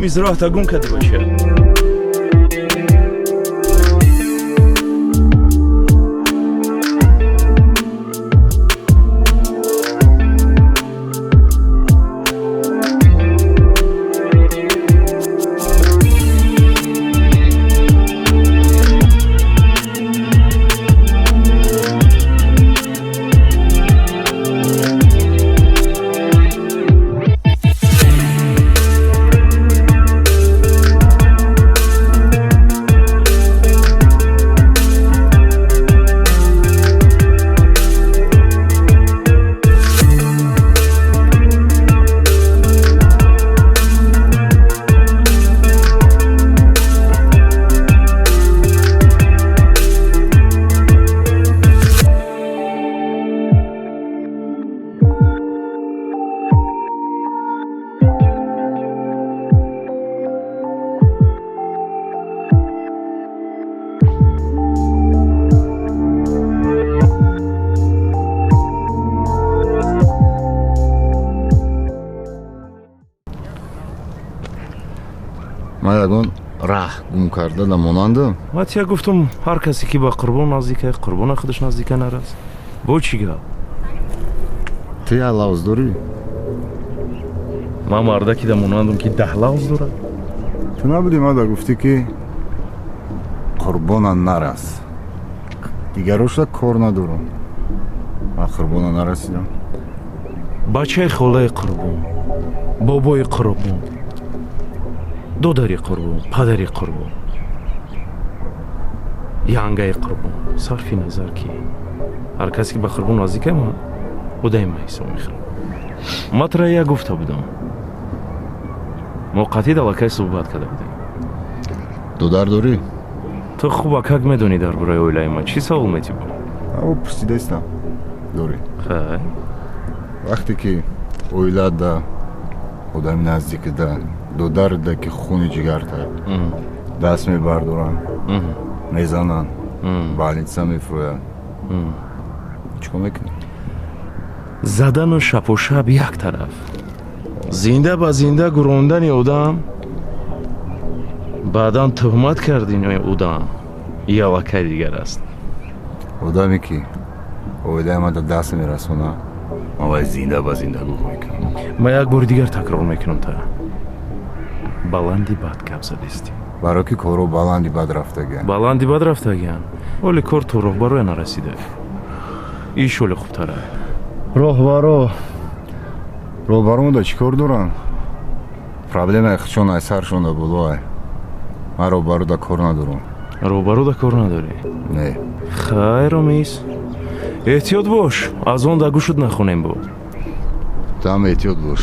Миз роҳта гум карда бошад. Ман ягон раҳ гум карда намонандам. Ман тия гуфтам, ҳар касе ки ба Қурбон наздика, Қурбона худаш наздика нарас. Бо чӣ гап? Ту як лавз дорӣ? Ман мардаки да монандам, ки 10 лавз дорад. Ту набудӣ мада гуфтӣ, ки Қурбона нарас. Дигарошда кор надорам. Ман Қурбона нарасидам. Бачаи холаи Қурбон, бобои Қурбон, додари Қурбон, падари Қурбон, янгаи Қурбон. Сарфи назар ки ҳар касе ки ба Қурбон наздика, ман одаи ма ҳисоб мехӯрам. Ман тура як гуфта будам. Мо қатъи далакай суҳбат карда будем. Додар дорӣ? Ту хуб акак медонӣ дар бораи оилаи ман. Чӣ савол метибо? Аво пурсидаистам. Дорӣ. Хай. Вақте ки оилада одами наздикида, додарда, ки хуни ҷигарта, даст мебардоранд, мезананд, больница мефурӯянд, чӣ кор мекунӣ? Задану шапошап як тараф, зинда ба зинда гурондани одам, баъдан туҳмат кардини одам ялакай дигар аст. Одаме ки оилаи мада даст мерасона, ман вай зинда ба зинда гур мекунам. Ман як бори дигар такрор мекунам, та баланди бад гап задистӣ. Баро ки корҳо баланди бад рафтагианд. Баланди бад рафтагианд, вале кор то роҳбароя нарасида. Иш ҳоли хубтара. Роҳбаро, роҳбаромода чӣ кор доранд? Проблемаи худшон ай саршонда болоай. Ман роҳбарода кор надорам. Роҳбарода кор надорӣ? Не. Хайр, Омиз, эҳтиёт бош, аз он да гӯшут нахонем бо. Ту ҳам эҳтиёт бош,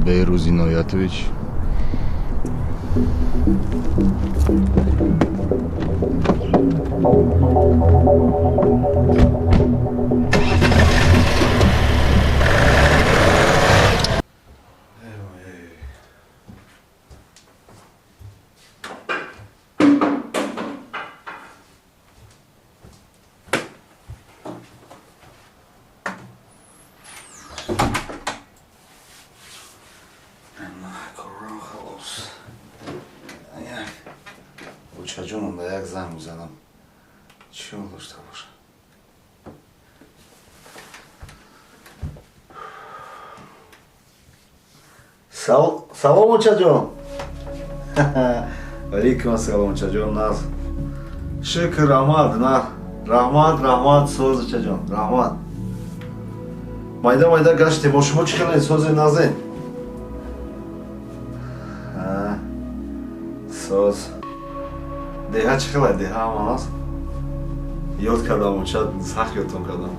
Беҳрӯз Иноятович. Очаҷоном да як занг мезанам. Чӣ ҳол дошта бошад? Салом, очаҷон. Алейкум ассалом, очаҷон. Наз. Шукр, раҳмат, на. Раҳмат, раҳмат, соз, очаҷон. Раҳмат. Майда майда гаштем. Бо шумо чӣ хеле созе назен? Соз. Деҳа чӣ хеле? Деҳа ҳамон аст? Ёд кардам, оча, сахт ёдтон кардам.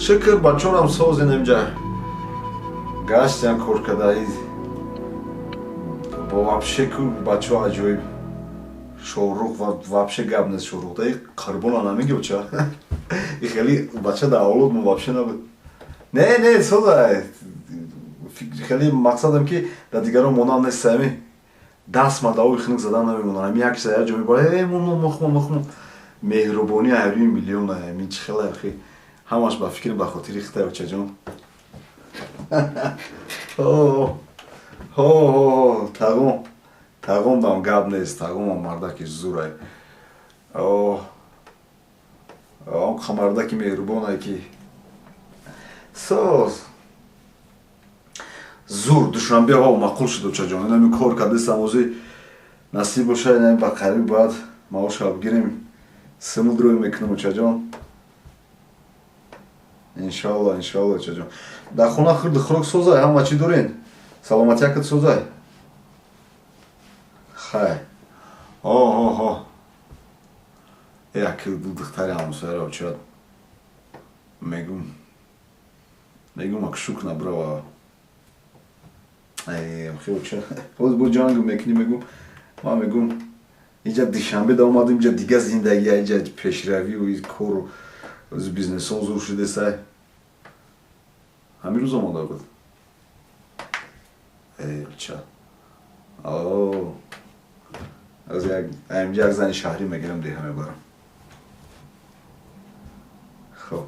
Шукр, бачорам созин инҷа. Гаштиам кор карда. Бо вообще ку бачо аҷоиб. Шоҳрух вообще гап нест, Шоҳрух. Да Қурбона намеги, оча. И хеле бача дар авлод мо вообще набуд. Не, не, соза. Хеле мақсадам ки дар дигарон монанд нест ами. Даст ма давои хунук задан намемонад. Ами як чиза як ҷо мебарад. Э, мо мо мо мо меҳрубонӣ айрӯи миллион ами чӣ хеле ахи. Ҳамаш ба фикри ба хотири хитай, очаҷон. Ҳо ҳо ҳо, тағом тағом дам гап нест, тағомам мардаки зурай. О, он қа мардаки меҳрубонай ки соз зур. Душанбе ҳо маъқул шуд, очаҷон. Инами кор кардесам, ози насиб боша, инами ба қариб бояд маоша бигирем, симудрӯй мекунем, очаҷон. Иншоалло, иншоалло, очаҷон. Дар хона хӯрду хӯрок созай, ҳама чӣ дорен, саломатиякат созай. Хай, ҳо ҳо ҳо, як ду духтари ҳамсояро оча мегум, мегум ак шук набрава. Оча, боз бо ҷанг мекунӣ. Мегум, ман мегум, инҷа Душанбе да омадем, инҷа дига зиндагия, инҷа пешравию кору бизнесон зур шудесай. Ҳамин рӯз омода буд. Оча, аз инҷа як зани шаҳрӣ мегирам, деҳа мебарам. Хоб,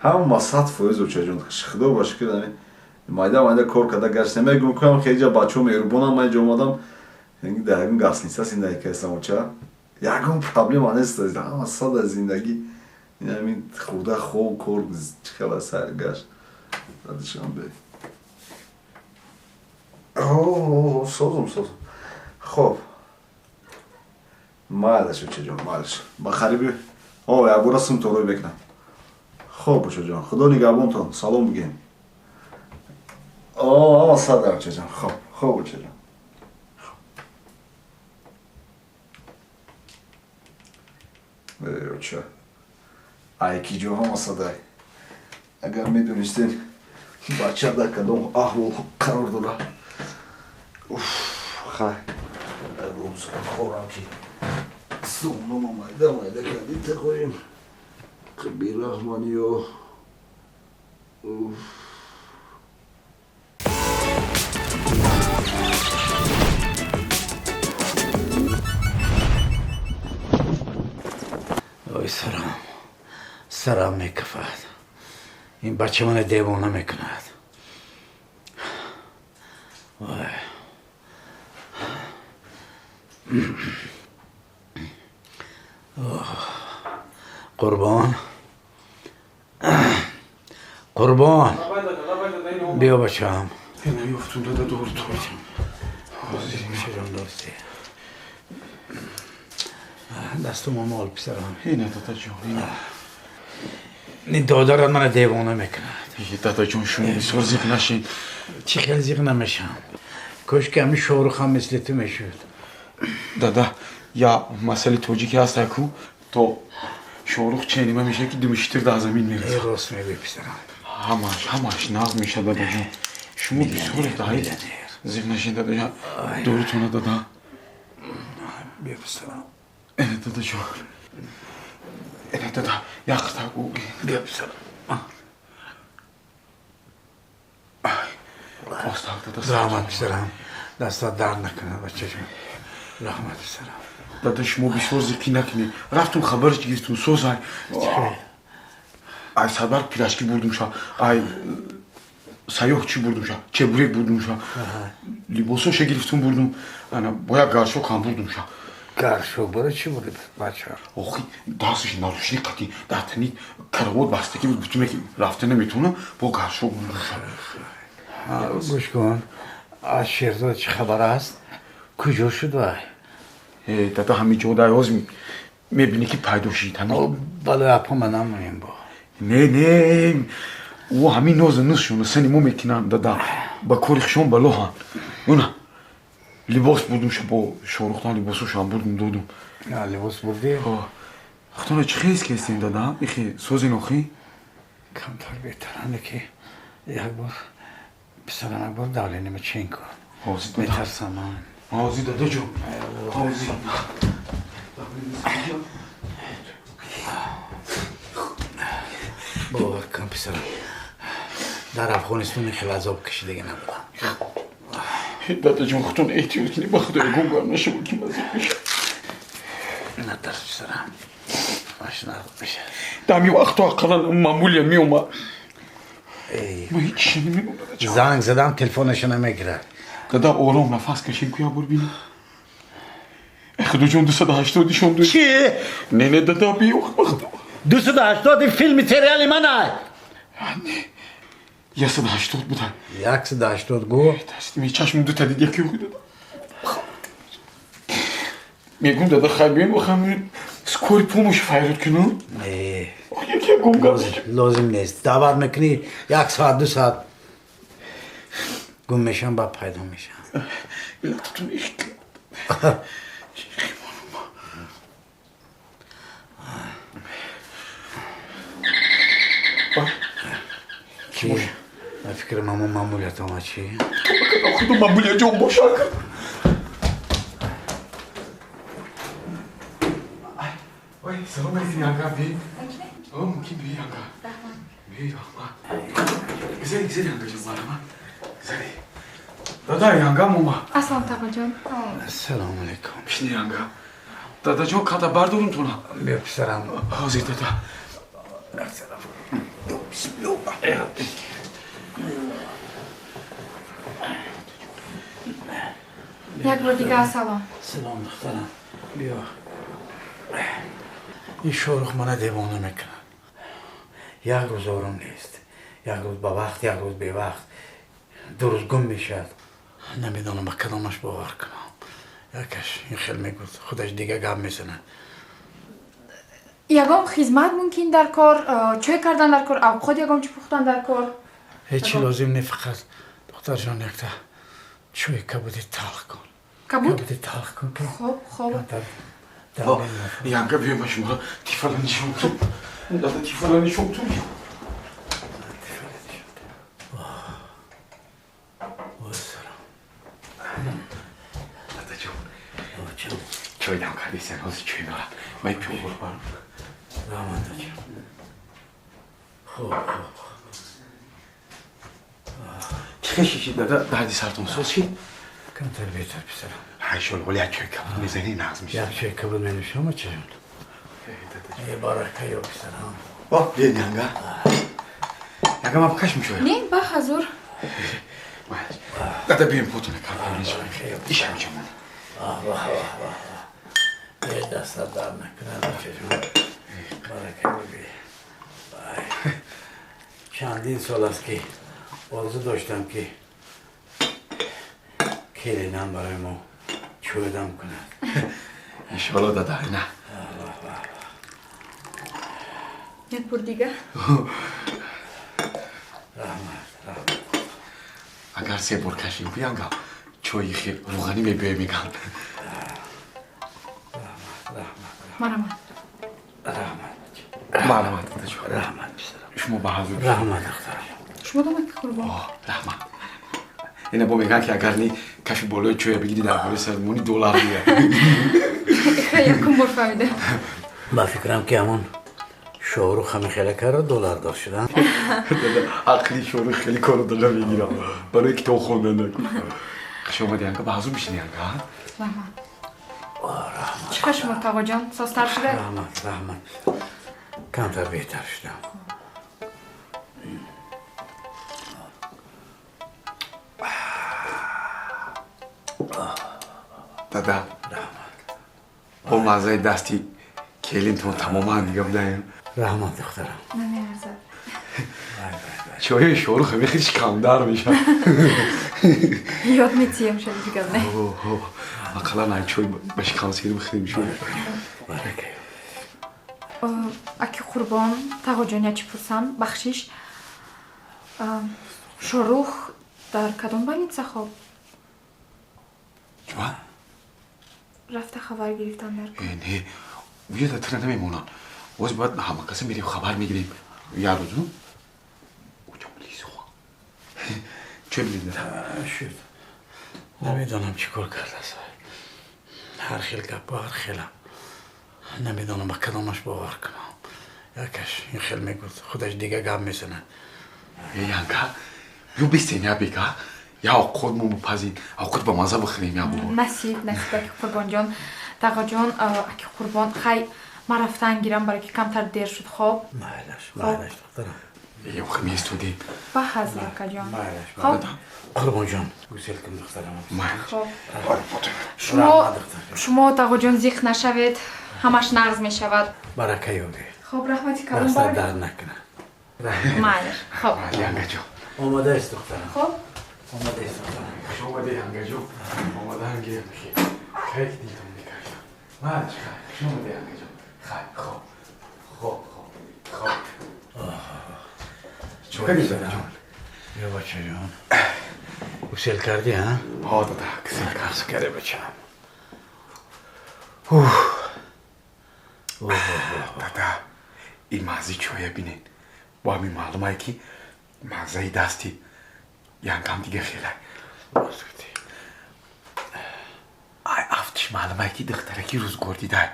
ҳама 100%, очаҷон, худо ба шукр, майда майда кор карда гаштем. Мегум кунам, хеле бачаҳо меҳрубонам. Ман инҷа омадам, дар ягон гостиница зиндагӣ кардам, оча, ягон проблема нест, ҳама сада зиндагӣ. Ҳамин хӯрда, хоб, кор, чӣ хела сар гашт дар Душанбе. Созум, созум. Хоб, майлаш, очаҷон, майлаш, ба қариби о якбора сум торой мекунам. Хоб, очаҷон, худо нигаҳбонтон, салом бигем. О, ҳама сада, очаҷон. Хоб, хоб, очаҷон. Оча, айки ҷо ҳама садай. Агар медонистен бача дар кадом аҳвол қарор дорад. Хай, хорам ки сумнома майда майда кардӣ, тақоем бераҳманиё. Ой, сарам, сарам мекафад. Ин бача мана девона мекунад. Ой, Қурбон, Қурбон, биё, бачаам. Ёфтум, дада, дорутон. Бачаҷон, дурусти дастума мол, писарам. Ина, дадаҷон, ина. Ин додарат мана девона мекунад. Дадаҷон, шумо бисёр зиқ нашин. Чӣ хел зиқ намешам? Кошки ҳамин Шоҳрухам мисли ту мешуд. Дада, я масъали тоҷикӣ ҳаста ку, то Шоҳрух ченима меша ки думиштир дар замин мерезад. Рост мегӯӣ, писарам. Ҳамаш, ҳамаш нағз мешад, дадаҷон. Шумо бисёр зиқ нашин, дадаҷон. Дорутона, дада. Биё, писарам. Эна, дадаҷон, эна, дада, яқта. Биё, писарам. Раҳмат, писарам, дастат дард накунад, бачаҷон, раҳмат, писарам. Дада, шумо бисёр зиқӣ накунед. Рафтум, хабарш гирифтум, созай. Ай садбарг пирашки бурдумша, ай саёҳ чӣ бурдумша, чебурек бурдумша, либосоша гирифтум, бурдум, ана бо як гаршок ҳам бурдумша. Гаршок барои чӣ бурди, бача? Охи, дасташ нарушни қатӣ дар тани каравот бастагӣ буд, бутуме ки рафта наметавонам, бо гаршок бурдумша. Гӯш кун, аз Шерзод чӣ хабар аст? Куҷо шуд вай? Дада, ҳамин ҷо дай, ҳозир мебинӣ ки пайдо шид. Балои апа ма намонем бо. Не, не, ӯ ҳамин нозу нузшону сани мо мекунанд, дада, ба кори хушон балоҳанд. Уна либос бурдумша, бо Шоҳрухтан либосошам бурдум, додум. Либос бурдӣ? Хутона чӣ хез кестем, дада? Ихе созин охи? Камтар беҳтаране ки як бор, писарам, як бор давленима чен кун. Метарсам ман. Ҳозир, дадаҷон, ҳозир. Бовар кун, писарам, дар Афғонистон хеле азоб кашидагӣ набудам. Дадаҷон, худтон эҳтиёт кунед, ба худо ягон гап нашавад ки мазиқ мешавад. Натарс, писарам, машина мешавад. Дар ҳамин вақто ақаллан мамулия меомад. Ма ҳеҷ намедонам. Занг задам, телефонашо намегирад. Дада ором нафас кашем ку як бор бинем. Худоҷон 280 нишон дод. Чи? Не, дада биёх бахто. 280 филми сериали ман ай. Не. 180 буда. 180 гу. Дасти чашм ду та дид яки дада. Мегум дада хай биём хам скорый помощь файрод кунам. Не. Яки гум гап. Лозим нест. Даъват мекунӣ 1 соат 2 соат гум мешам ба пайдо мешам. Илатутун их. Ки? Ба фикри мамо мамулят омад чи? Худо мамуля ҷон бошад. Ой, салом алейкум янга би. О, мумкин би янга. Би раҳмат. Гузари, гузари янга ҷон, марҳамат. Гузари. Дада янга мома. Ассалом тағоҷон. Ассалому алейкум. Бишни янга. Дадаҷон када бардорум туна. Биё писарам. Ҳозир дада. Як бор дига ассалом. Салом духтарам. Биё. Ин Шорух мана девона мекунад. Як рӯз ором нест. Як рӯз ба вақт, як рӯз бевақт. Ду рӯз гум мешавад. Намедонам ба кадомаш бовар кунам. Якаш ин хел мегӯяд, худаш дига гап мезанад. Ягон хизмат мумкин дар кор, чой кардан дар кор, авқот ягон чӣ пухтан дар кор? Ҳеҷ лозим не, фақат духтарҷон якта чой кабуди талх кун. Кабуд? Кабуди талх кун. Хоб, хоб. Янга биё ма шуморо тифала нишон ту. Дада тифала нишон ту. Дадаҷон. Чой дам кардисан, ҳозир чой меорам. Ман пиёлро барам. Раҳмат даҷон. Хуб, хуб. Чӣ хел шишид дада? Дарди сартон соз шид? Камтар беҳтар писарам. Ҳай шол, як чой кабуд мезанӣ нағз мешавад. Як чой кабуд менӯшам чӣ? Э барака ё писарам. О, биед янга. Янга ман бикашм чой. Не, ба ҳазур. Дада биём потона кабуд нишон. Ишам чамон. Ваҳ ваҳ ваҳ. Э дастат дард накунад бачаҷон. Барака бигӯй. Чандин сол аст ки орзу доштам ки келинам барои мо чойдам кунад. Иншоалло дада, на. Як бор дига. Раҳмат, раҳмат. Агар се бор кашем ку янга чойи хел рӯғанӣ мебиёй меган. Раҳмат, Марҳамат. раҳмат. Марҳамат дадаҷон. Раҳмат писарам. Шумо ба ҳазур. Раҳмат духтарам. Шумо домад ки қурбон. Раҳмат. Ина бо меган ки агар ни кафи болои чоя бигири дар болои сар муни доллар меяд. Якум бор фаҳмидам. Ба фикрам ки ҳамон Шоҳрух ҳамин хеле каро доллардор шудан. Ақли Шоҳрух хеле корро дала мегирам. Барои китоб хондан накун. Хуш омадӣ янга, ба ҳазур бишини янга. Раҳмат. Чӣ хел шумо тағоҷон? Созтар шуда? Раҳмат, раҳмат. Камтар беҳтар шудам. Дада. Бо маззаи дасти келинтон тамоман дига будаем. Раҳмат духтарам. Намеарзад. Чои Шоҳрух ҳамин хел шикамдар мешавад. Ёд метиҳем шади дигар не. Ақаллан ай чой ба шикам сер бихӯрем шуд. Барака. Аки Қурбон, тағоҷон я чӣ пурсам, бахшиш. Шоҳрух дар кадом больница хоб? Чӣ? Рафта хабар гирифтан дар кор. Не, уя дар тира намемонанд. Боз бояд ҳама каса мерем хабар мегирем. Як рӯз уҷо лисуха. Чой бидед? Шуд. Намедонам чӣ кор кардааст. Ҳар хел гапо, ҳар хела. Намедонам ба кадомаш бовар кунам. Якаш ин хел мегӯяд, худаш дига гап мезанад. Э янга, ё бистен я бега. Я овқот мо бипазем, овқот ба маза бихӯрем я бобо. Насиб, насиб аки Қурбонҷон. Тағоҷон, аки Қурбон, хай ман рафтан гирам барои ки камтар дер шуд, хоб? Майлаш, майлаш духтарам. Ёх местудем. Ба ҳазр, акаҷон. Хоб. Қурбонҷон, гусел кун духтарам. Хоб. Шумо тағоҷон зиқ нашавед, ҳамаш нағз мешавад. Барака ёбед. Хоб, раҳмати калон. Даста дард накунад. Майлаш. Хоб. Янгаҷон. Омадааст духтарам. Хоб. Омадааст духтарам. Хуш омадӣ, янгаҷон. Омадаам гирем. Кай дидам никашта. Майлаш, хай. Хуш омадӣ, янгаҷон. Хай, хоб. Хоб, хоб. Хоб. Чӣ кардӣ, ҷон? Ё бачаҷон. Гусел кардӣ, ҳа? Ҳо, дада, гусел кардам. Карда бачаам. Дада, ин маззаи чоя бинед. Бо ҳамин маълумае ки маззаи дасти янгам дига хелай. Ай, афтиш маълумае ки духтараки рӯзгор дидай.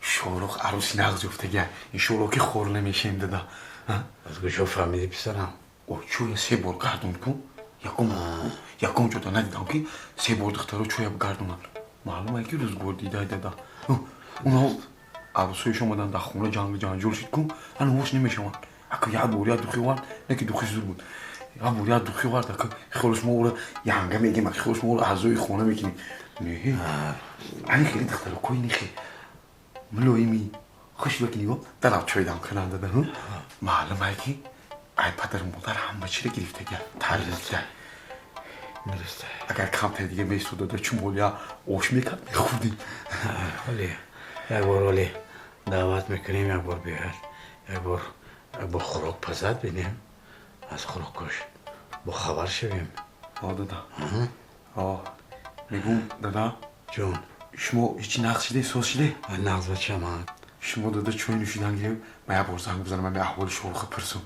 Шорух арӯси нағз ёфтагиай. Иншоалло ки хор намешем, дада. Аз куҷо фаҳмидӣ, писарам? О, чоя се бор гардон кун. Якум ҷода надидам ки се бор духтаро чоя бигардонанд. Маълумае ки рӯзгор дидай, дада. Онҳо арӯсҳояш омаданд дар хона, ҷангу ҷанҷол шуд кун, ҳанӯ ҳош намешаванд. Ака як бор як духи овард, не ки духи зур буд. Як бор як духи овард, ака хиёлаш мо ӯро янга мегем, ака хиёлаш мо ӯро аъзои хона мекунем. Не, ани хеле духтаракои нехе мулоими хушбаки нигоҳ дарав чойдам кунанд, дада. Маълумае ки ай падару модар ҳама чиро гирифтагия, тарбият дидай. Агар камтар дига месуд, дада, чумолия ош мекард, мехӯрдем. Ҳоле як бор ҳоле даъват мекунем, як бор биёяд, як бор хӯрок пазад бинем, аз хӯрокаш бохабар шавем. Ҳо, дада. Ҳо, мегӯм, дада. Ҷон. Шумо ҳечи нағз шиде, соз шиде? Нағз, бачам. Шумо, дада, чой нӯшидан гирем, ман як бор занг бизанам, ҳами аҳволи Шоруха пурсум.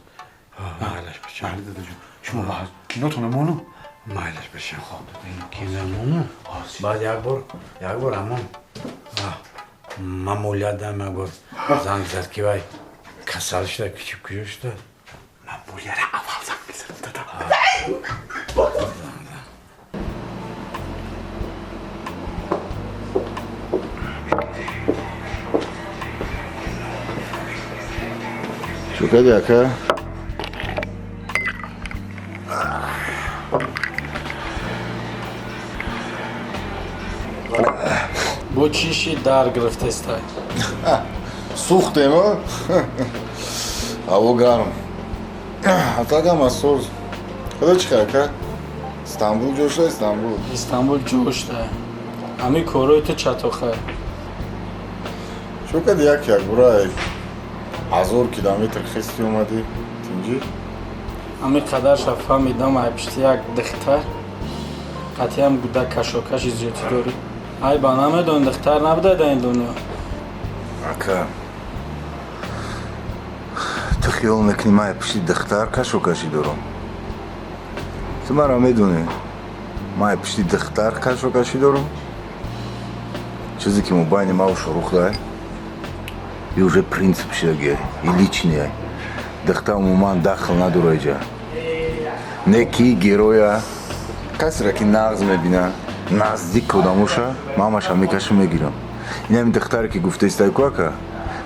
Майлаш, бачам. Майли, дадаҷон. Шумо ба кинотона мону? Майлаш, бачам. Хоб, дада. Кино мону? Баъд як бор ҳамон мамулиятам як бор занг зад ки вай касал шуда, кичик куҷо шуда. Мамулияра аввал занг мезанам, дада. Чӣ кардӣ, ака? Бо чӣ ши дар гирифтестай? Сӯхтем, а? Ҳаво гарм. Атагам аз соз. Худо чӣ хел, ака? Истанбул ҷӯшта, Истанбул. Истанбул ҷӯшта. Ҳамин корҳои ту чатоха. Чӣ кардӣ, як якбора 1000 километр хести омадӣ? Тинҷӣ? Ҳамин қадарша фаҳмидам, ай пишти як духтар қатъиам гудак кашокаши зиёдӣ дорӣ. Ай ба намедонӣ, духтар набуда дар ин дунё. Ака, ту хиёл мекунӣ ман пишти духтар кашокашӣ дорам? Ту маро медонӣ, ман пишти духтар кашокашӣ дорам? Чизе ки мобайни маву Шорух дай, и уже принцип шидаги, и личный. Духтар умуман дахл надора иҷа. Не ки героя, касеро ки нағз мебина, наздик одамоша, мамаша мекашам, мегирам. Ин ҳамин духтаре ки гуфтаистай ку, ака,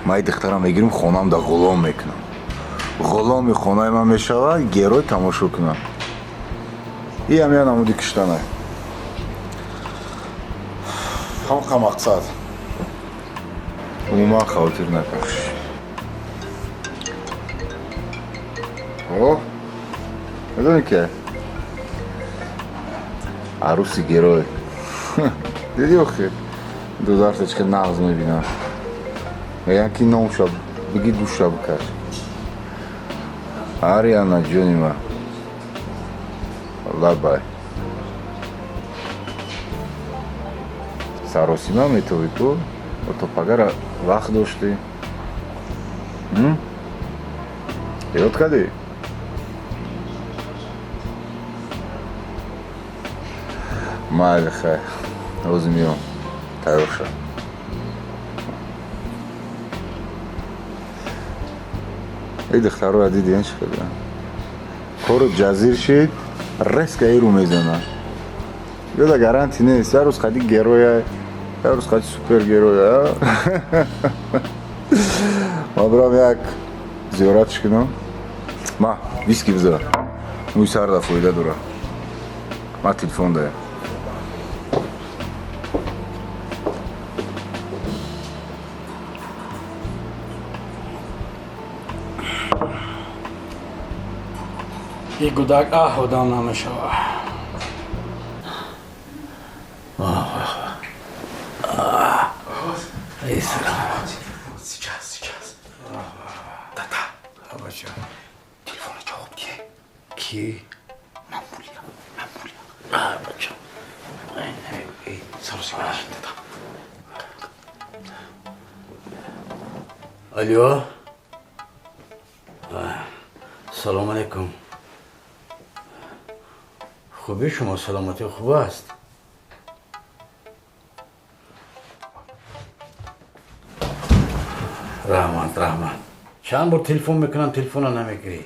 ман ин духтарам мегирам, хонам да ғулом мекунам. Ғуломи хонаи ман мешавад, герой тамошо кунам. И ҳам як намуди киштанай. Ҳамқа мақсад. Умуман хавотир накаш. О, медонӣ ки арӯси герой. Дидӣ охир дударта чӣ хел нағз мебинам. Мегӯянд ки номша бигӣ, душа бикаш. Ариана ҷони ман. Лабай. Саросима метовӣ ку? То пагара вақт доштӣ. Ёд кардӣ? Майли, хай. Ҳозир меом. Тайёр шав. Эй духтароя дидӣ, чӣ хел? Кору ҷазир шид, резко иру мезанад. Ёда гарантия нест, як рӯз қади героя, як рӯз қади супергероя. Ман бирам як зиёратш кунам. Ма, виски бизар. Мӯи сар да фоида дора. Ма телефон даям. И гудак аҳ одам намешава. Сейчас, сейчас. Дада. Телефона ҷавоб диҳ. Ки? Мамулия, Мамулия. Бача. Саросима нашин, дада. Алло. Салом алейкум. Хуби шумо, саломатӣ хуб аст? Раҳмат, раҳмат. Чанд бор телефон мекунам, телефона намегирӣ.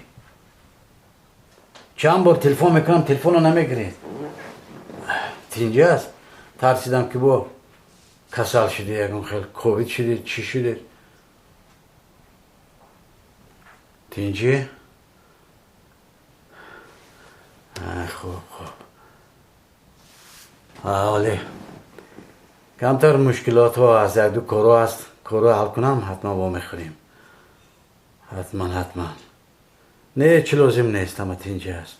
Чанд бор телефон мекунам, телефона намегирӣ. Тинҷа аст? Тарсидам ки бо касал шудӣ, ягон хел ковид шудӣ, чӣ шудӣ? Тинҷӣ? Хуб, хуб. Оле. Камтар мушкилотҳо аст, якду коро аст. Корро ҳал кунам, ҳатман вомехӯрем. Ҳатман, ҳатман. Не, чӣ лозим нест, ҳама тинҷа аст.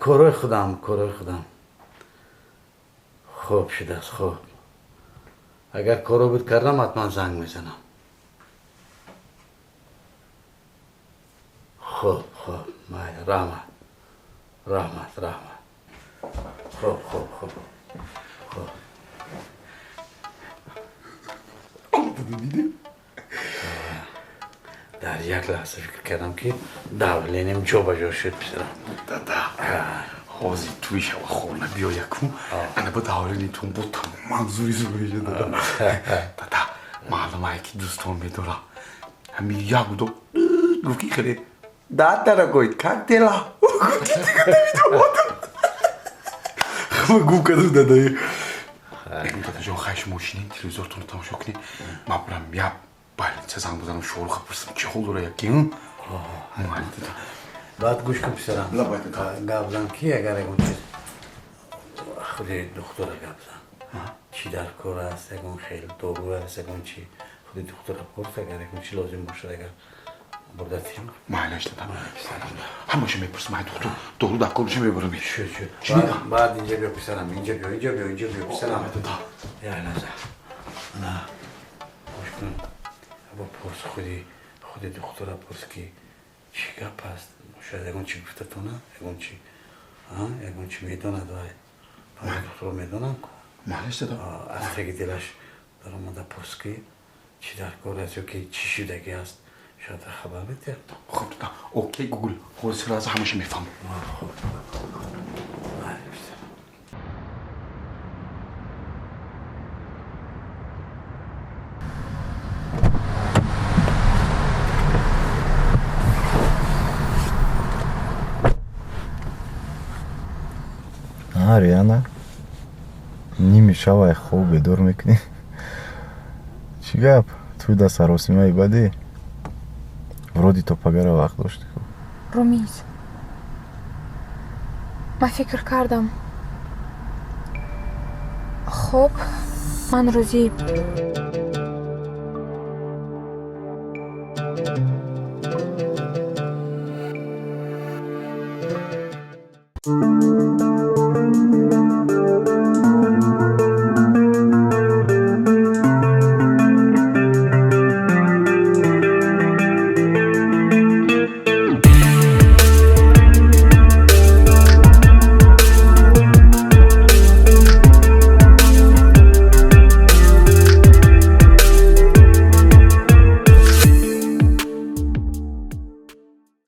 Корҳои худам, корҳои худам. Хуб шудааст, хуб. Агар корро буд кардам, ҳатман занг мезанам. Хуб, хуб, майли, раҳмат. Раҳмат, раҳмат. Хуб, хуб, хуб. Хуб. Дар як лаҳза фикр кардам, ки давлениям ҷобаҷо шуд, писарам. Дада, ҳозир туи шава хона биё якум, ана ба давленитон бо тамоман зури зур меша, дада. Дада, маълумае ки дӯстон медора. Ҳамин як до гуфт ки хеле да, дорогой, как дела? Хама гум кардам, дадаи. Дадаҷон, хай шумо шинед, телевизортонро тамошо кунед. Ман бурам як больница занг бизанам, Шоҳруха пурсам, чӣ ҳол дора яки. Майли, дада. Баъд гӯш кун, писарам. Лабай, дада. Гап зан ки агар ягон чиз худи духтура гап зан. Чӣ дар кор аст, ягон хел дору аст, ягон чи худи духтура пурс, агар ягон чи лозим бошад, агар бурда тим. Майлаш, дада. Ҳамаша мепурсам, ай духтур, дору дар кор боша мебарам. Шуд, шуд. Шунидам. Баъд инҷа биё, писарам, инҷа биё, инҷа биё, инҷа биё, писарам. Дада. Як лаҳза. Ана, гӯш кун. Бо пурс худи духтура пурс ки чӣ гап аст. Шояд ягон чи гуфтатона, ягон чи, ягон чи медонад вай. Баъд духтуро медонам ку. Майлаш, дада. Аз теги дилаш даромада пурс ки чӣ дар кор аст ё ки чӣ шудагӣ аст. Шояд хабар медиҳад. Хуб, дада. Окей, Гугл. Ҳозир сразу ҳамаша мефаҳмам. Хуб. Майли, писарам. Риана, ними шавай хоб бедор мекунӣ. Чӣ гап? Ту да саросимаи бадӣ? Вроде то пагара вақт доштӣ. Румиз, ман фикр кардам. Хоб, ман рӯзи